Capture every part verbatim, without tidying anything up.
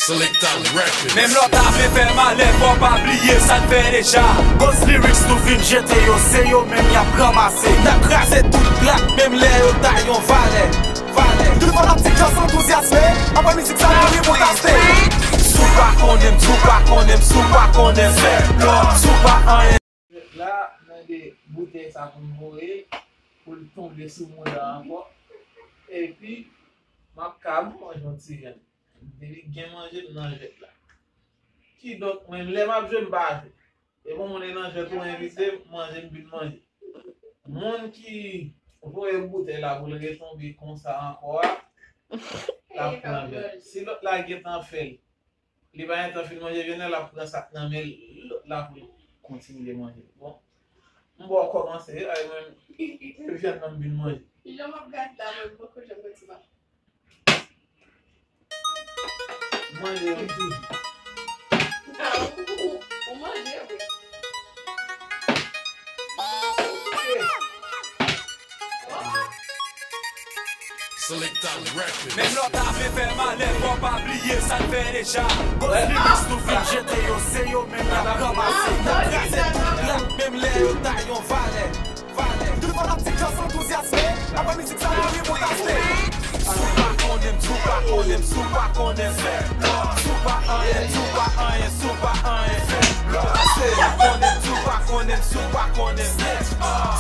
Selecta Records. Menm lè w ta vle fè malè, fò w pa bliye sa n fè deja. Ghost Lyrics nou vin jete yo, se yo menm y ap ranmase. N ap kraze tout blak, menm lè yo ta yon valè. Valè. Tout fanatik yo antouzyaste, apre mizik sa, nou rive pou taste. Si w pa konnen m, si w pa konnen m, si w pa konnen m, fè blo. Si w pa anyen. Jwèt la, mande boutèy sa pou m voye, pou l tonbe sou mouda ankò. Epi, m ap ka manje yon ti vyann. Depi gen manje, m nan jwèt la. Kidonk, mwen, lè m ap jwe, m pa jwe. E bon, moun e nan jwèt ou envite m, manje, m vin manje. Moun ki voye boutèy la pou l retonbe konsa ankò a, l ap pran jwèt. Si lòt la gentan fè l, li pa gentan fin manje vyann nan, l ap pran sa k nan men lòt la pou l kontinye manje. Bon, m ba w kòmanse, ay mwen, se vyann nan m vin manje. Jan m ap gade la, mwen, m poko janm manje sa. Manje wi toujou. Ah, ou, ou, ou manje wi. Selecta Records. Menm lè w ta vle fè malè, fò w pa bliye sa n fè deja. Ghost Lyrics nou vin jete yo, se yo menm y ap ranmase. N ap kraze tout blak, menm lè yo ta yon valè. Tout fanatik yo antouzyaste, apre mizik sa, nou rive pou taste. Si w pa konnen m, si w pa konnen m, si w pa konnen m, fè blo. Si w pa anyen, si w pa anyen, si w pa anyen, fè blo. Si w pa konnen m, si w pa konnen m, si w pa konnen m, snitch.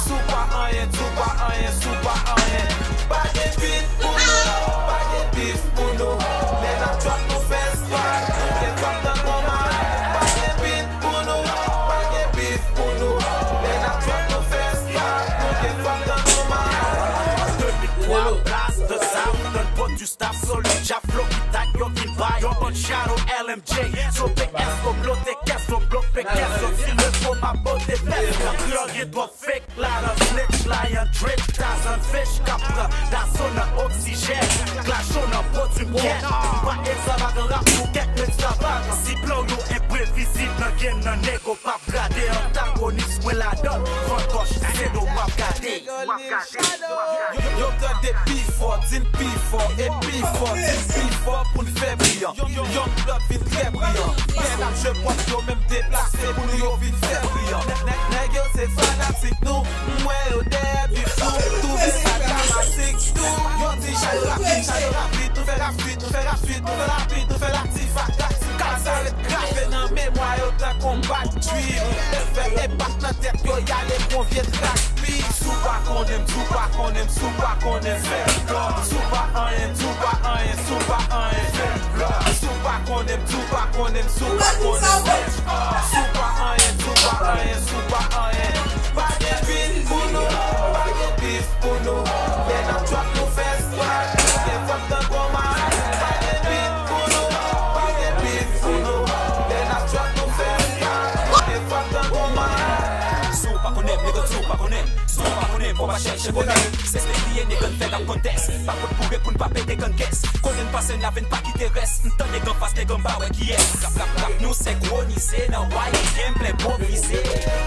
Si w pa anyen, si w pa anyen, si w pa anyen. Pa gen bif pou nou, pa gen bif pou nou. Lè n ap drop nou fè squat, nou gen fòm tankou malè. Pa gen bif pou nou, pa gen bif pou nou. Lè n ap drop nou fè squat, nou gen fòm tankou malè. Demi kwa, blast the sound, nan pwodui staff solid, ja flow ki tak yo ki bay. Yon bann shadow L M J, so P S, Domlo, T K S, Domlo, P K S, yo si le fo, ma bote fès. Nan kreyòl gen twòp fake, ladan snitch, lion, trick, Tarzan, fish, k ap pran daso nan oksijèn, klacho nan pwodui m kèt. Pa ekstravagan rap pou kèk men ekstravagan. Si plan w yo enprevizib nan game nan, nego p ap gade antagonis mwen ladan l. Fantòch, se do w ap gade. Yo, yo tande pi fò, di n pi fò, e pi fò, di n pi fò pou n fè briyan. Young Blood vin trè briyan. Lè n ap jwe pòt yo menm deplase pou nou yo vin fè briyan. Nèg, nèg, nèg yo se fanatik nou, m wè yo dèyè bif nou. Twouve sa dramatik tou. Yo di chay rapid, chay rapid, nou fè rap swit, nou fè rap swit, nou fè rapid, nou fè latif ak latif. Kal sa ret grave nan memwa yo tankou bat trip. Efè enpak nan tèt yo, y ale kon vye trak. Si w pa konnen m, si w pa konnen m, si w pa konnen m, fè blo. Si w pa anyen, si w pa anyen, si w pa anyen, fè blo. Si w pa konnen m, si w pa konnen m, si w pa konnen m, fè blo. Si w pa anyen, si w pa anyen, si w pa anyen. Pa gen bif pou nou, pa gen bif pou nou. Lè n ap drop nou fè squat, nou gen fòm tankou malè. Pa gen bif pou nou, pa gen bif pou nou. Lè n ap drop nou fè squat, nou gen fòm tankou malè. Si w pa konnen m, nèg, si w pa konnen m, si w pa konnen m, fò w pa chèche konnen m. Se style li ye, nèg, n fè rap kontès. Pa pot boure pou n pa pete gangès. Kote n pase n lave n pa kite rès. M tan nèg anfas, nèg an ba wè kiyès. Rap, rap, rap, nou senkwonize nan way, gen plen enpwovize.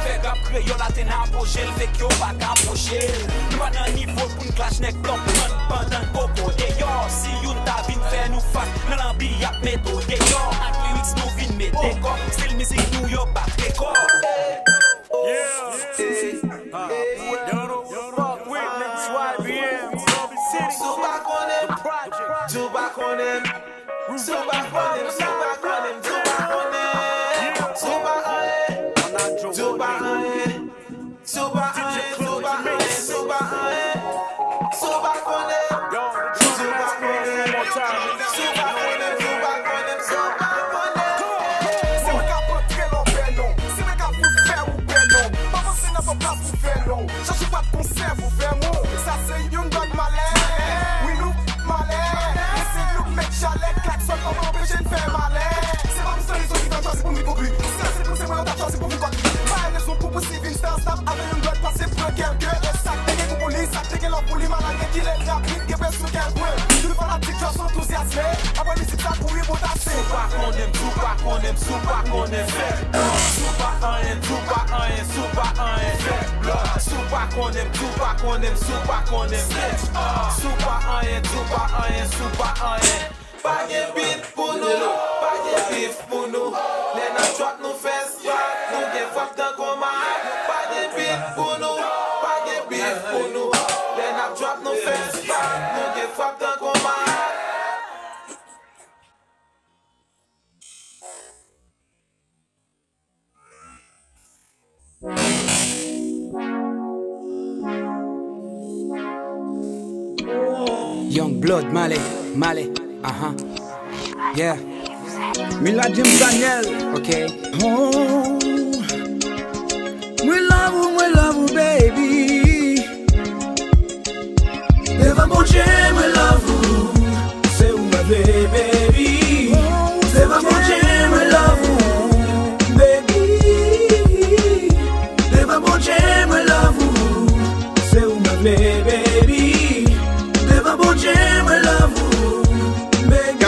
Fè rap kreyòl atenn apoje l, fake yo pa ka pwoche l. Nou pa nan nivo pou n clash nèg blan pandan n poko deyò. Si youn ta vin fè nou fas nan lanbi, y ap mete w deyò. Ak lyrics nou vin mete kò, stil mizik nou yo bat rekò. Yeah. Hey, hey, hey. Fuck with niggas, Y B M, Kobe City. Si w pa konnen, si w pa konnen, si w pa konnen, si w pa konnen, si w pa konnen, si w pa anyen, si w pa anyen, si w pa anyen, si w pa anyen, si w pa anyen, si w pa konnen, si w pa konnen, si w pa konnen, si w pa konnen, si w pa konnen. Si mwen ka pran trelò pè non, si mwen ka fout fè ou pè non, pa panse nan pa plas pou fè non. Chache bwat konsèv ou fè mou. Sa se youn bag malè. Wi, nou malè. Men se nou k met chalè, klakson pa anpeche n fè malè. Se pa pou se rezon ki fè n chwazi pou n vin konkli. Si se pou se mwen yo ta chwazi pou vin konkli. Pa gen rezon pou pousiv vin star, stop avè youn bag pase pran kèlke. E sa k te gen gou pou li, sa k te gen love pou li, malade kile l rapid, gen presyon kèl pwen. Tout fanatik yo antouzyaste. Apre mizik sa kouri pou tase. Si w pa konnen m, si w pa konnen m, si w pa konnen m, fè. Si w pa anyen, si w pa anyen, si w pa anyen, fè. Si w pa konnen m, si w pa konnen m, si w pa konnen m, fè. Si w pa anyen, si w pa anyen, si w pa anyen. Pa gen bif pou nou, pa Bif pou nou, lè n ap drop nou fè spot, nou gen frap tankou malad. Pa gen bif pou nou, pa gen bif pou nou, lè n ap drop nou fè spot, nou gen frap tankou malad. Young blood, Male, Male, aha. Yeah. Mila James Daniel, ok. Oh. Mwen love ou, mwen love ou, baby. Devan Bondye mwen love ou, se ou mwen vle, baby. Devan Bondye mwen love ou, baby. Devan Bondye mwen love ou, se ou mwen vle, baby. Devan Bondye mwen love ou, baby.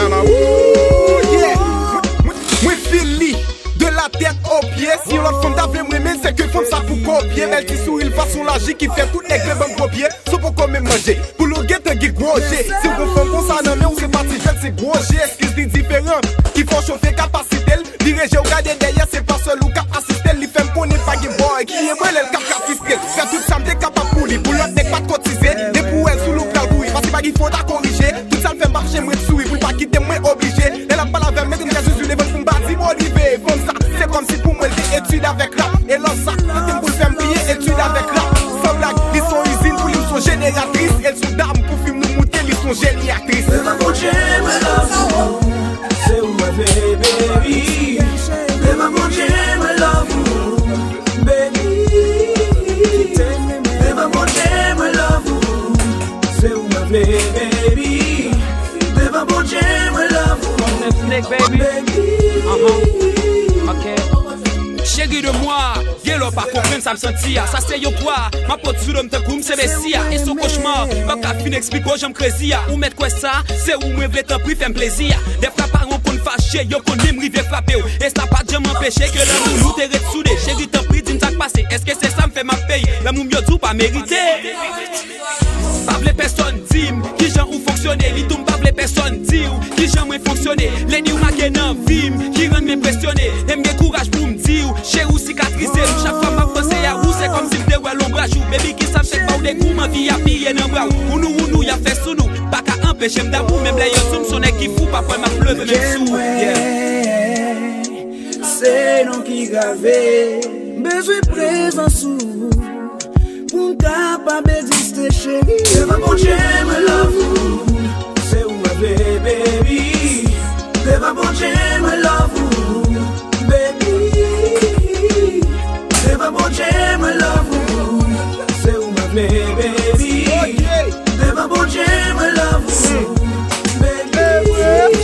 Mwen feel li. De la tèt o pye, si yon lòt fanm ta vle m renmen, se ke fanm sa pou kopye. Bèl ti souri l, fason l aji ki fè tout nèg vle ban m gwo pye. Sa w poko menm manje, pou l ou gentan gen gwo je. Si w gon fanm konsa nan men w, se pa ti jwèt, se gwo je. Eskiz li diferan, ki fè w chofe kapasite l. Vire je w gade dèyè, se pa sèl ou k ap asiste l. Li fè m konnen pa gen bòy ki enbre l, l k ap ka fiske l. Fè tout sa m te kapab pou li, pou lòt nèg pa t kotize. Depi w wè l sou l ou pral kouri, paske pa gen fo w ta korije. Tout sa l fè m p ap chen m ret souri, pou l pa kite m mwen oblije. Lè l ap pale avè m, mete m kè zuzu devan l pou m pa di m o rive. Fanm sa, se kòmsi pou mwen l te etid avèk rap. E love sa, tante m pou l fè m bliye etid avèk rap. San blag, li s on izin pou li, m s on jeneratris. E l s on dam pou fim nou moute, li s on jeni aktris. Devan Bondye mwen love ou, se ou mwen vle, baby. Devan Bondye mwen love ou, baby. Devan Bondye mwen love ou, se ou mwen vle, baby. Devan Bondye mwen love ou, baby. Chérie de moi, gen lè w pa konprann sa m santi a. Sa se yon pwa, m ap pot sou do m tankou m se Mesi a. E s on kochma, m p ap ka fin eksplike w jan m krezi a. Ou mèt kwè sa, se ou mwen vle, tanpri fè m plezi a. Dèfwa paran w konn fache, yo konn menm rive frape w. E sa pa t janm anpeche ke lanmou nou te ret soude. Cheri, tanpri, di m sa k pase. Èske se sa m fè m ap peye? Lanmou m yo di w pa merite. Pa vle pèsonn di m kijan ou fonksyone. Li tou m pa vle pèsonn di w kijan mwen fonksyone. Leni w make nan vi m ki rann m enpresyone. E m gen kouraj pou m di w, cheri, w sikatrize m. Chak fwa m ap panse a ou, se kòmsi m te wè lonbraj ou. Baby, kisa m chèk ba w de kou, m anvi apiye nan bra w. Wounou, wounou, y ap fè sou nou. Pa ka anpeche m damou, menm lè yo di w m s on nèg ki fou, pa kwè m ap pleve menm sou ou. Yeah. Se non ki grave. M bezwen prezans ou pou m kapab egziste, cheri. Devan Bondye mwen love ou, se ou mwen vle, baby. Devan Bondye mwen love ou, baby. Devan Bondye mwen love ou, se ou mwen vle, baby. Devan Bondye mwen love ou, baby.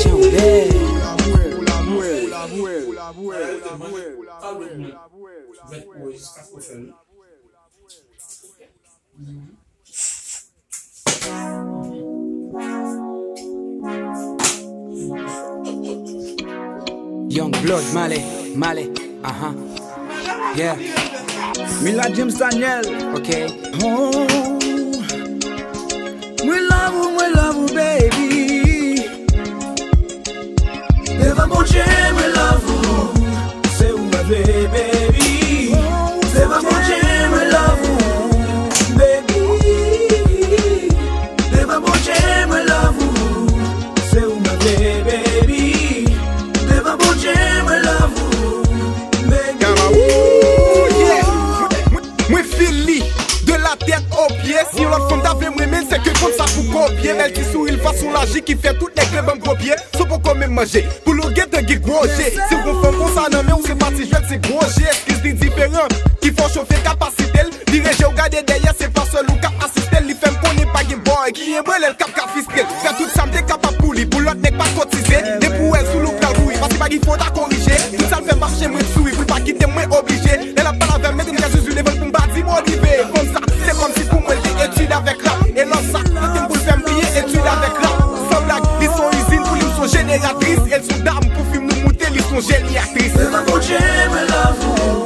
Jan w bèl. Mèt pou jiskaske w fè l. Young blood, Male, Male, aha. Yeah. Mila James Daniel, ok. Oh. Mwen love ou, mwen love ou, baby. Devan Bondye mwen love ou, se ou mwen vle, baby. Devan Bondye mwen love ou, baby. Devan Bondye mwen love ou, se ou mwen vle, baby. Devan Bondye mwen love ou, baby. Mwen feel li, de la tèt o pye. Si yon lòt fanm ta vle m renmen, se ke fanm sa pou kopye. Bèl ti souri l, fason l aji ki fè tout nèg vle ban m gwo pye. Sa w poko menm manje, pou l ou gentan gen gwo je. Si w gon fanm konsa nan men w, se pa ti jwèt, se gwo je. Eskiz li diferan, ki fè w chofe kapasite l. Vire je w gade dèyè, se pa sèl ou k ap asiste l. Li fè m konnen pa gen bòy ki enbre l, l k ap ka fiske l. Fè tout sa m te kapab pou li, pou lòt nèg pa kotize. Depi w wè l sou l ou pral kouri, paske pa gen fo w ta korije. Tout sa l fè m ap chen m ret souri, pou l pa kite m mwen oblije. Lè l ap pale avè m, mete m kè zuzu devan l pou m pa di m o rive. Fanm sa, se kòmsi pou mwen l te etid avèk rap. E love sa, mete m pou l fè m bliye etid avèk rap. San blag, li s on izin pou li, m s on jeneratris. E l s on dam pou fim nou moute, li s on jeni aktris. Devan Bondye mwen love ou,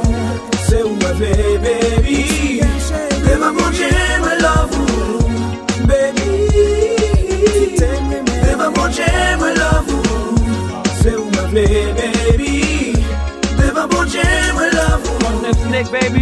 Baby.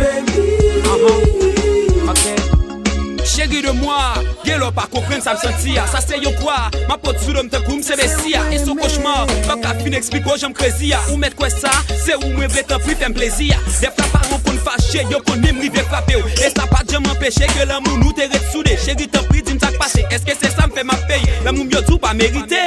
Cheri de mwa, gen lè w pa konprann sa m santi a. Sa se yon kwa, m ap pot sou do m tankou m se Mesi a. E se yon kochma, m p ap ka fin eksplike w jan m krezi a. Ou mèt kwè sa, se ou mwen vle, tanpri fè m plezi a. Dèfwa paran w konn fache, yo konn menm rive frape w. E sa pa t janm anpeche ke lanmou nou te ret soude. Cheri, tanpri, di m sa k pase. Èske se sa m fè m ap peye? Lanmou m yo di w pa merite.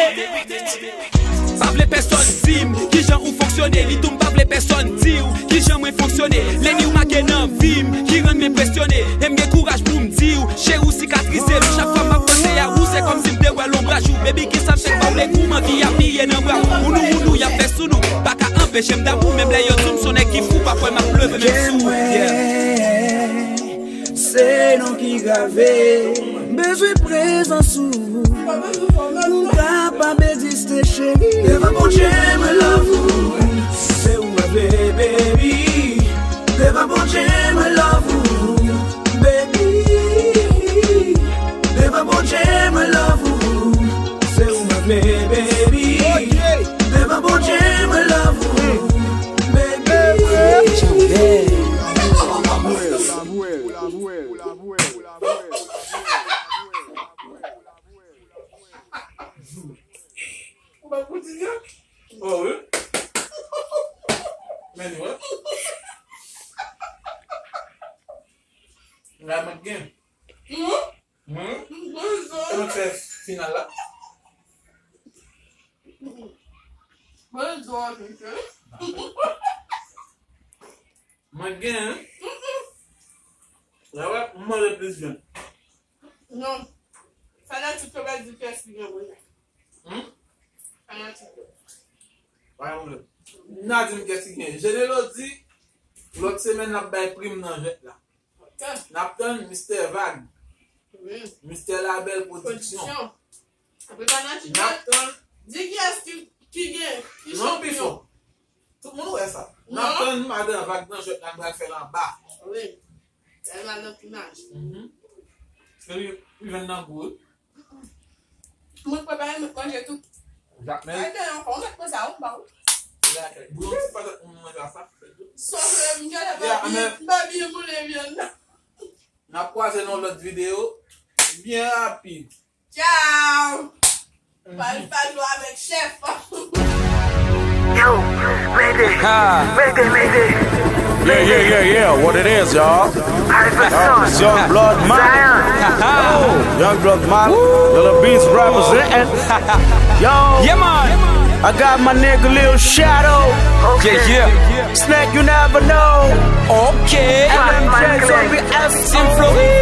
Pa vle pèsòn di m kijan ou fonksyone, li tou m pa vle pèsòn di w kijan mwen fonksyone. Leni w make nan vi m ki rann m enpresyone. E m gen kouraj pou m di w, cheri, w sikatrize m. Chak fwa m ap panse a ou, se kòmsi m te wè lonbraj ou. Baby, kisa m fèk ba w legou, m anvi apiye nan bra w. Ou nou, ou nou, y ap fè sou nou. Pa ka anpeche m damou, menm lè yo di w m se yon nèg ki fou, pa kwè m ap pleve menm sou ou. Yeah. Se non ki grave. Bezwen prezans ou. Pou m kapab egziste, cheri. Devan Bondye, mwen love ou. Se ou mwen vle, baby. Devan Bondye, mwen love ou, baby. Devan Bondye, mwen love ou. Se ou mwen vle, baby. Devan Bondye, mwen love ou, baby. Ou pa pou di sa? Oh, wi. Men, wi. La, mwen gen. Hmm? Hmm? Mwen fè final la. Mwen gen. La, wè, mwen le plis jèn. Non. Fanatik yo pa di kiyès ki gen mwen. Hmm? Fanatik yo. Pa gen pwoblèm. N a di m kiyès ki gen. Jenelo di, lòt semèn, n ap bay prim nan jwèt la. Ok. N ap tann Mistè Vag. Wi. Mistè Labèl Pwodiksyon. Pwodiksyon. Apre fanatik yo, n ap tann. Di kiyès ki, ki gen, ki chanpyon. Non, pi fò. Tout moun wè sa. N ap tann madan Vag nan jwèt la, n pral fè l anba. Wi. Lè l al nan tounaj. Mhm. Se li, li jwenn nan gou, wi. Mwen prepare, mwen manje tou. Jakmèl. Ay, gen ankò, ou mèt pran sa, ou ba ou. Bouyon ti patat moun manje a sa. Sòf, euh, m genlè pa byen, m pa byen boule vyann nan. N ap kwaze nan lòt videyo byen rapid. Tchao! Pale pa dlo avèk chèf. Yo, Mayday. Mayday, Mayday. Yeah, yeah, yeah, yeah. What it is, y'all? It's Young Blood Mike. Young Blood Mike. Lil Beast representing. Yo. Yeah, man. I got my nigga Lil Shadow. Yeah, yeah. Snack, you never know. Okay. L M J on the S influence.